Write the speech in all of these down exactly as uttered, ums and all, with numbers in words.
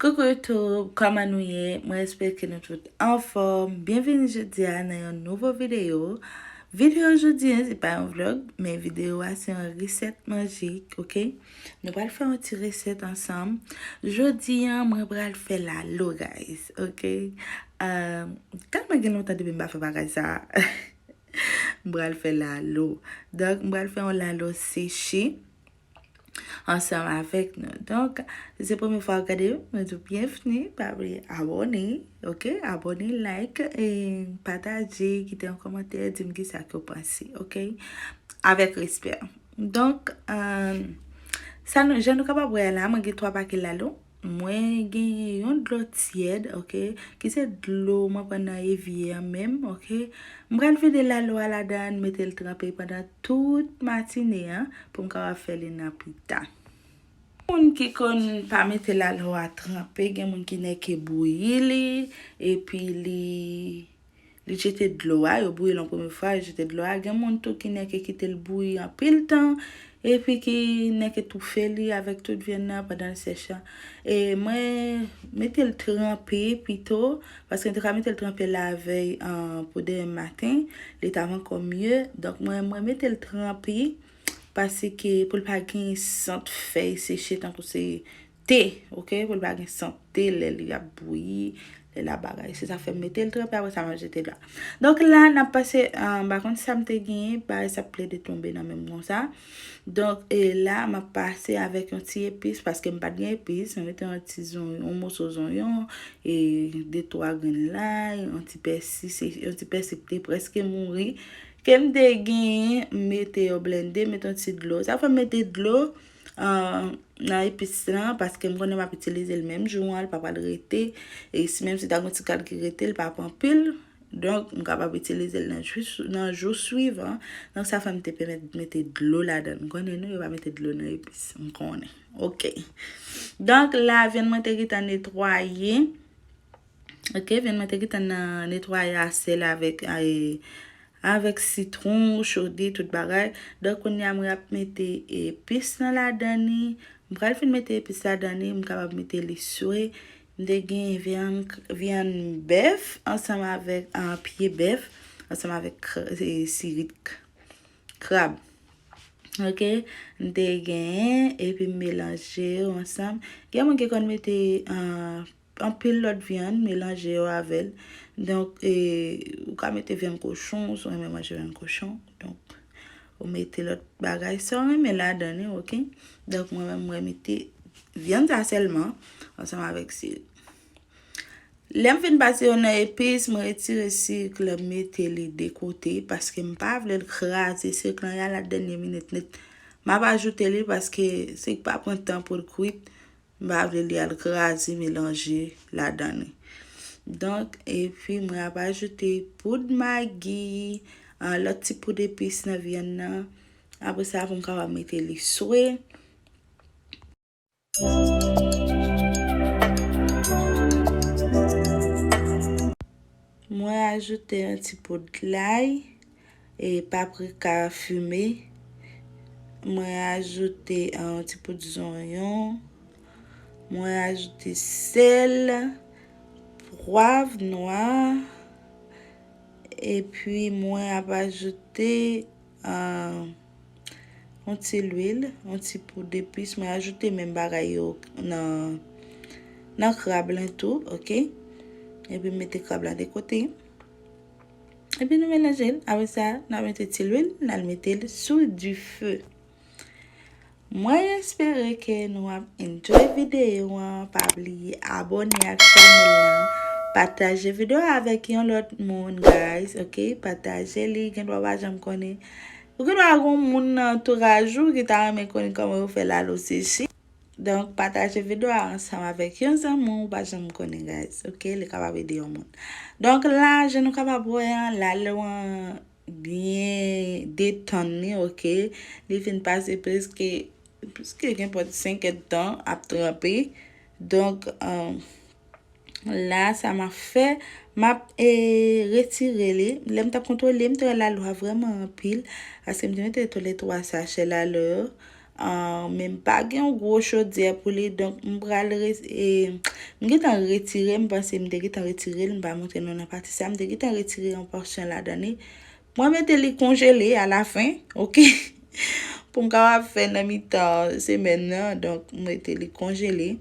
Coucou YouTube, kòman nou ye? Mwen espere ke nou tout anfòm. Byenvini jodi a nan yon nouvo videyo. Videyo jodi a, se pa yon vlog, men videyo a se yon resèt manje, oke? Nou pral fè yon ti resèt ansanm. Jodi a, mwen pral fè lalo, guys, oke? Uh, tèlman gen lontan depi m pa fè bagay sa. M pral fè lalo. Donk, m pral fè yon lalo seche ansanm avèk nou. Donk, si se premye fwa w ap gade, mwen di w byenvni, pa bliye abòne, oke? Abòne, like, e pataje, kite yon kòmantè, di m kisa ke w panse, oke? Avèk respè. Donk, um, sa nou, jan nou kapab wè la, mwen gen twa pake lalo. Mwen gen yon dlo tyèd, oke, ki se dlo mwen pran nan evye an menm, oke. M pral vide lalo a ladan, mete l tranpe pandan tout matine an pou m kapab fè li nan pita. Moun ki konn pa mete lalo a tranpe, gen moun ki nèke bouyi li, epi li, li jete dlo a, yo bouyi l yon premye fwa, yo jete dlo a. Gen moun tou ki nèke kite l bouyi anpil tan, epi ki nèke toufe li avèk tout vyann nan pandan l sèch la. E mwen mete l tranpe pito, paske m te ka mete l tranpe lavèy, an, pou demen maten, li t ap ankò mye. Donk, mwen, mwen mete l tranpe, paske pou l pa gen sant fèy seche tankou se te, oke, pou l pa gen sant te lè li ap bouyi, lè l ap bagay. Se sa k fè m mete l tranpe, apre sa m ap jete l la. Donk la, n ap pase, ah, m pa konn sa m te genyen, bagay sa ap plede tonbe nan men m konsa. Donk, e la, m ap pase avèk yon ti epis, paske m pa t gen epis, mwen mete yon ti zonyon, yon moso zonyon, e de twa grenn lay, yon ti pèsi, se, yon ti pèsi ki te prèske mouri, ke m te genyen, m mete yo blende, mete yon ti dlo. Sa fè m mete dlo, ah, nan epis lan, paske m konnen m ap itilize l menm jou an, li pa pral rete. E si, menm si ta gen yon ti kal ki rete, li p ap anpil. Donk, m kapab itilize l nan jou, nan jou swivan. Donk, sa fè m te pèmèt mete dlo ladan l. M konnen nou, yo pa mete dlo nan epis. M konnen. Oke. Donk, la, vyann mwen te gentan netwaye. Oke, vyann mwen te gentan nan netwaye a sèl avèk, e, avèk sitwon, chode, tout bagay. Donk, kounye a, mwen ap mete epis lan ladan li. M pral fin mete epis ladan li, m kapab mete li swe. M te gen vyann, vyann bèf ansanm avèk, ah, pye bèf, ansanm avèk kra-, e, sirit k-, krab. Oke, m te genyen, epi m melanje yo ansanm. Gen moun ki konn mete, ah, anpil lòt vyann, melanje yo avè l. Donk, e, ou ka mete vyann kochon, si w renmen manje vyann kochon. Donk, ou mete lòt bagay sa w renmen ladan li, oke? Donk, mwen menm, mwen mete vyann sa sèlman, ansanm avèk sirik. Lè m fin pase yo nan epis, mwen retire sirik lan, m mete li de kote, paske m pa vle l kraze. Sirik lan, y al a dènye minit nèt. M ap ajoute li, paske sirik pa pran tan pou l kwit. M pa vle li al kraze, melanje ladan li. Donk, epi mwen ap ajoute poud magi, ah, lòt ti poud epis nan vyann nan. Apre sa, pou m kapab mete li swe. Mwen ajoute yon ti poud lay e paprika fime. Mwen ajoute yon ti poud zonyon. Mwen ajoute sèl, pwav nwa, epi mwen ap ajoute, ah, yon ti lwil, yon ti poud epis. Mwen ajoute menm bagay yo nan, nan krab lan tou, oke? Epi m mete krab lan de kote. Epi nou melanje l. Apre sa, n a mete ti lwil, n al mete l sou dife. Mwen espere ke nou ap enjoy videyo an. Pa bliye abòne ak chanèl lan. Pataje videyo a avèk yon lòt moun, guys, oke? Pataje li, gen dwa w pa janm konnen. Ou gen dwa gen yon moun nan antouraj ou ki ta renmen konnen kòman yo fè lalo seche. Donk, pataje videyo a ansanm avèk yon zanmi w, ou pa janm konnen, guys, oke? Li kapab ede yon moun. Donk, la, jan nou kapab wè an, lalo an byen detann li, oke? Li fin pase prèske, prèske kenpòt senk èdtan ap tranpe. Donk, um, la, sa m ap fè, m ap, e, retire li. Lè m t ap kontwole, m te wè lalo a vrèman anpil, paske m te mete tou le twa sachè lalo yo. Ah, men m pa gen yon gwo chodyè pou li, donk m pral re- e, m gentan retire, m panse m te gentan retire l, m pa montre nou nan pati sa, m te gentan retire yon pòsyon ladan li. Mwen mete li konjele alafen, oke? Pou m kapab fè nan mitan semèn nan, donk m mete li konjele.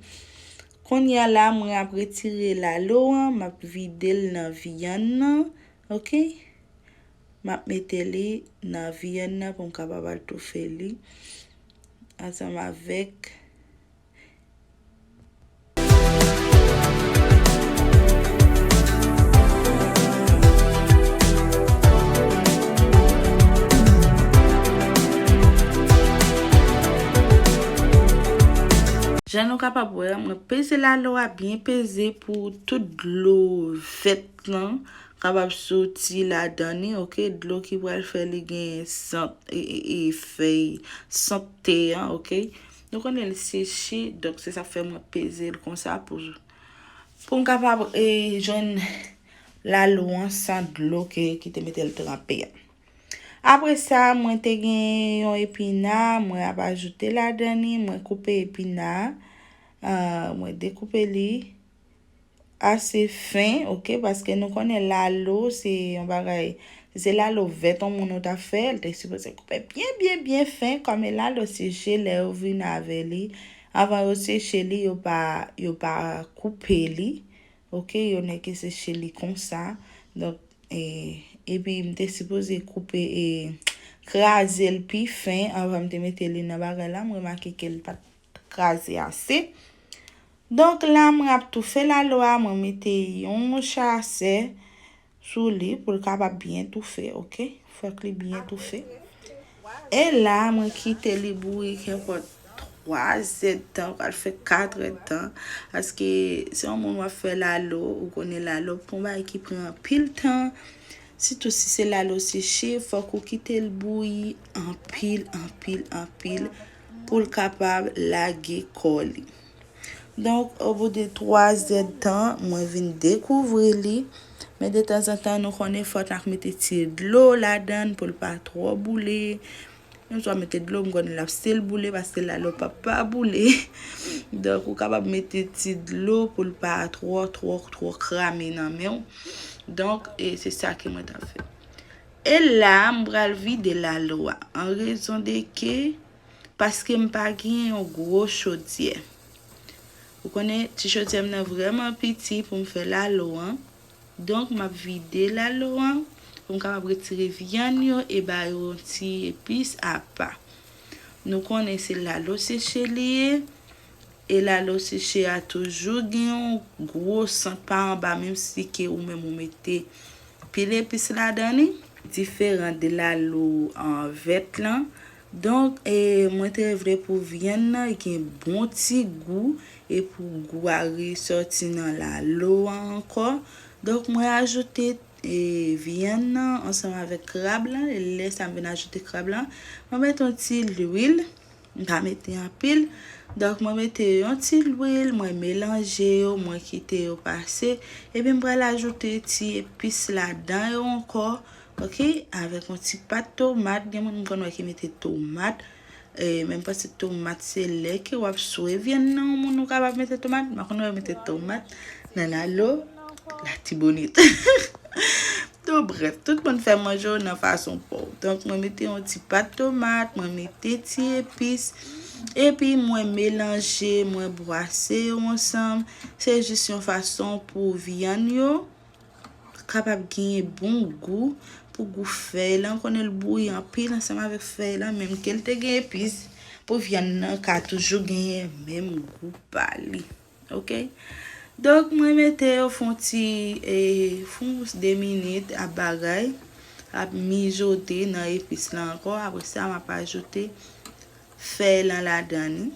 Kounye a la, mwen ap retire lalo an, m ap vide l nan vyann nan, oke? M ap mete li nan vyann nan pou m kapab al toufe li ansanm avèk Jan nou kapab wè, mwen peze lalo a byen peze pou tout dlo vèt lan kapab soti ladan li, oke? Dlo ki pral fè li gen sant, e, e, e, fèy sant te an, oke? Nou konnen l seche, donk se sa k fè mwen peze l konsa pou, pou m kapab, e, jwenn lalo an san dlo ke, ki te mete l tranpe a. Apre sa, mwen te gen yon epina, mwen ap ajoute ladan li, mwen koupe epina a, ah, mwen dekoupe li ase fen, oke, paske nou konnen lalo se yon bagay, si se lalo vèt yon moun ou ta fè, l te sipoze koupe byen, byen, byen fen, kòm e lalo seche, lè yo vin avè li, anvan yo seche li, yo pa, yo pa koupe li, oke, yo nèke seche li konsa, donk, e, epi m te sipoze koupe, e, kraze l pi fen anvan m te mete li nan bagay la, m remake ke l pa t kraze ase. Donk la, mwen ap toufe lalo a, mwen mete yon chasè sou li pou l kapab byen toufe, oke? Fòk li byen toufe. E la, mwen kite li bouyi kenpòt twa zèdtan, pral fè kat èdtan, paske se yon moun w ap fè lalo, ou konnen lalo, pou yon bagay ki pran anpil tan, sitou si se lalo seche, fòk ou kite l bouyi anpil, anpil, anpil, pou l kapab lage kò li. Donk, obou de twa zèdtan, mwen vin dekouvri li. Men detanzantan, nou konnen fòk n ap mete ti dlo ladan l pou l pa twò boule. Yon swa mete dlo, m konnen l ap still boule, paske lalo p ap pa boule. Donk, ou kapab mete ti dlo pou l pa twò, twò, twò krame nan men w. Donk, e se sa ke mwen t ap fè. E la, m pral vide lalo a. An rezon de ke, paske m pa gen yon gwo chodyè. Ou konnen, ti chodyè m nan vrèman piti pou m fè lalo an. Donk, m ap vide lalo an pou m kapab retire vyann yo e ba yo yon ti epis apa. Nou konnen se lalo seche li ye. E lalo seche a toujou gen yon gwo sant pa anba, menm si ke ou menm ou mete pil epis ladan li. Diferan de lalo, ah, vèt lan. Donk, e, mwen te vle pou vyann nan gen bon ti gou e pou gou a resòti nan lalo a ankò. Donk, mwen ajoute, e, vyann nan ansanm avèk krab lan. E lè sa m vin ajoute krab lan, mwen mete yon ti lwil. M pa mete anpil. Donk, mwen mete yon ti lwil, mwen melanje yo, mwen kite yo pase. Epi m pral ajoute ti epis ladan yo ankò. Oke, avèk yon ti pat tomat. Gen moun m konn wè ki mete tomat. E, men m panse tomat se lè ke w ap swe vyann nan, yon moun ou kapab mete tomat. M pa konn wè yo mete tomat nan lalo Latibonit. Donk, brèf, tout moun fè manje yo nan fason pa w. Donk, mwen mete yon ti pat tomat, mwen mete ti epis, epi mwen melanje, mwen bwase yo ansanm. Se jis yon fason pou vyann yo kapab genyen bon gou, pou gou fèy lan, konnen l bouyi anpil ansanm avèk fèy lan, menm ke l te gen epis, pou vyann nan ka toujou genyen menm gou pa li. Oke? Donk, mwen mete yo fè yon ti, e, fè yon de minit ap bagay, ap mijote nan epis lan ankò. Apre sa, m ap ajoute fèy lan ladan li.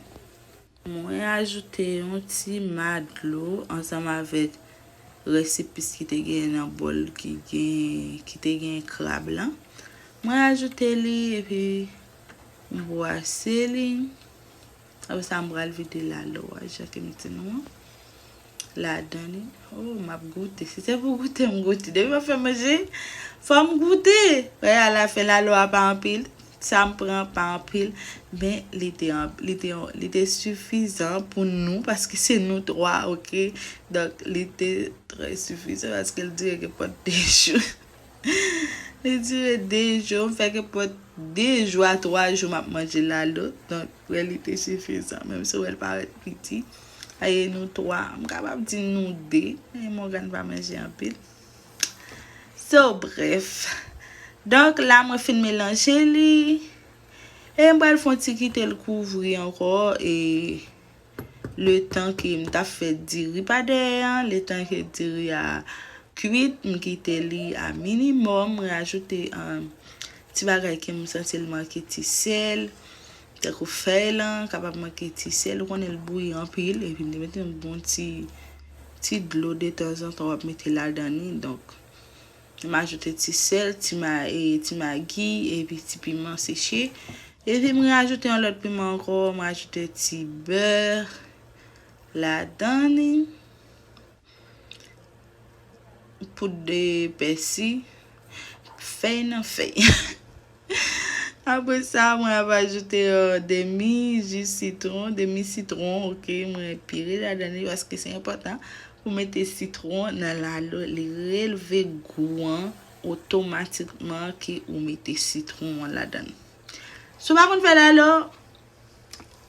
Mwen ajoute yon ti ma dlo ansanm avèk rès epis ki te gen nan bòl ki gen, ki te gen krab lan. Mwen ajoute li epi m bwase li. Apre sa, m pral vide lalo a, jan ke m di nou an, ladan li. Oh, m ap goute. Si se pou goute, m goute. Depi m ap fè manje, fò m goute. Wè, alafen, lalo a pa anpil. Sa m pran pa anpil, men li te, li te, li te sifizan pou nou, paske se nou twa, oke? Donk, li te trè sifizan, paske l dire kenpòt de jou. Li dire de jou, m fè kenpòt de jou a twa jou m ap manje lalo. Donk, wè, li te sifizan. Menm si w wè l parèt piti. Aye, nou twa. M kapab di nou de. Men Morgan pa manje anpil. So, bref. Donk, la, mwen fin melanje li. E m pral fè yon ti kite l kouvri ankò. E letan ke m t ap fè diri pa dèyè an, letan ke diri a kwit, m kite li a minimòm, m rajoute, um, ti bagay ke m santi l manke ti sèl, tankou fèy lan, kapab manke ti sèl, ou konnen l bouyi anpil, epi m te mete yon bon ti, ti dlo detanzantan w ap mete ladan li, donk, m ajoute ti sèl, ti ma-, e, ti magi, epi ti piman seche. Epi m rajoute yon lòt piman ankò, m rajoute ti bè ladan li. Poud de pèsi, fèy nan fèy. Apre sa, mwen ap ajoute, euh, demi ji sitwon, demi sitwon, oke, mwen pire ladan li paske se enpòtan pou mete sitwon nan lalo, li releve gou an otomatikman ke ou mete sitwon an ladan. Si w pa konn fè lalo,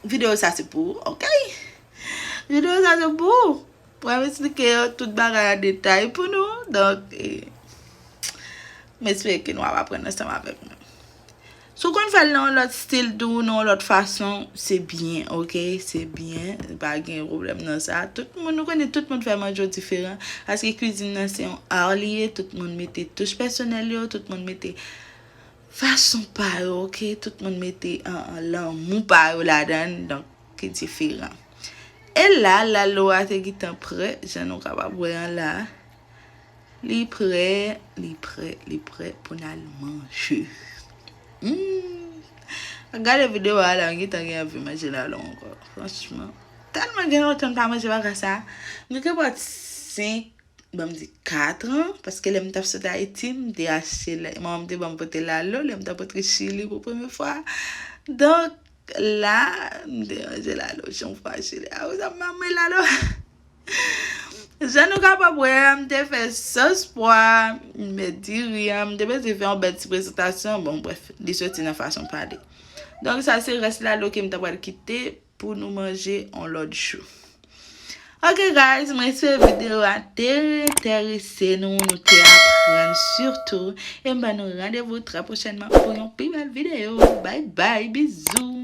videyo sa se pou ou, oke? Videyo sa se pou ou. Pou m eksplike yo tout bagay an detay pou nou. Donk, e, m espere ke nou ap aprann ansanm avèk mwen. Si w konn fè l nan yon lòt stil tou, nan yon lòt fason, se byen, oke? Se byen. Pa gen pwoblèm nan sa. Tout moun, nou konnen tout moun fè manje yo diferan. Paske kwizin nan se yon ar li ye. Tout moun mete touch pèsonèl yo. Tout moun mete fason pa yo, oke? Tout moun mete an, an lanmou pa yo ladan l, donk, ki diferan. E la, lalo a te gentan prè, jan nou kapab wè an la. Li prè, li prè, li prè pou n al manje. Hmm. Gade videyo a la, m gentan gen anvi manje lalo ankò. Franchman, tèlman gen lontan m pa manje bagay sa. M gen kèpòt senk, ban m di kat an, paske lè m t ap sot Ayiti, m te achte, lè manman m te ban m pote lalo, lè m t ap rantre Chili pou premye fwa. Donk, la, m te manje lalo, jan m fwache li. A, ou sa m manje lalo. Jan nou kapab wè, m te fè sòs pwa, m met diri an, m te bezwen fè yon bèl ti prezantasyon. Bon, brèf, li soti nan fason pale. Donk, sa se rès lalo ke m ta pral kite pou nou manje yon lòt jou. Ok, guys, mwen espere videyo a te enterese nou, nou te aprann sitou. E m ban nou randevou trè pwochènman pou yon pi bèl videyo. Bye bye, bizou.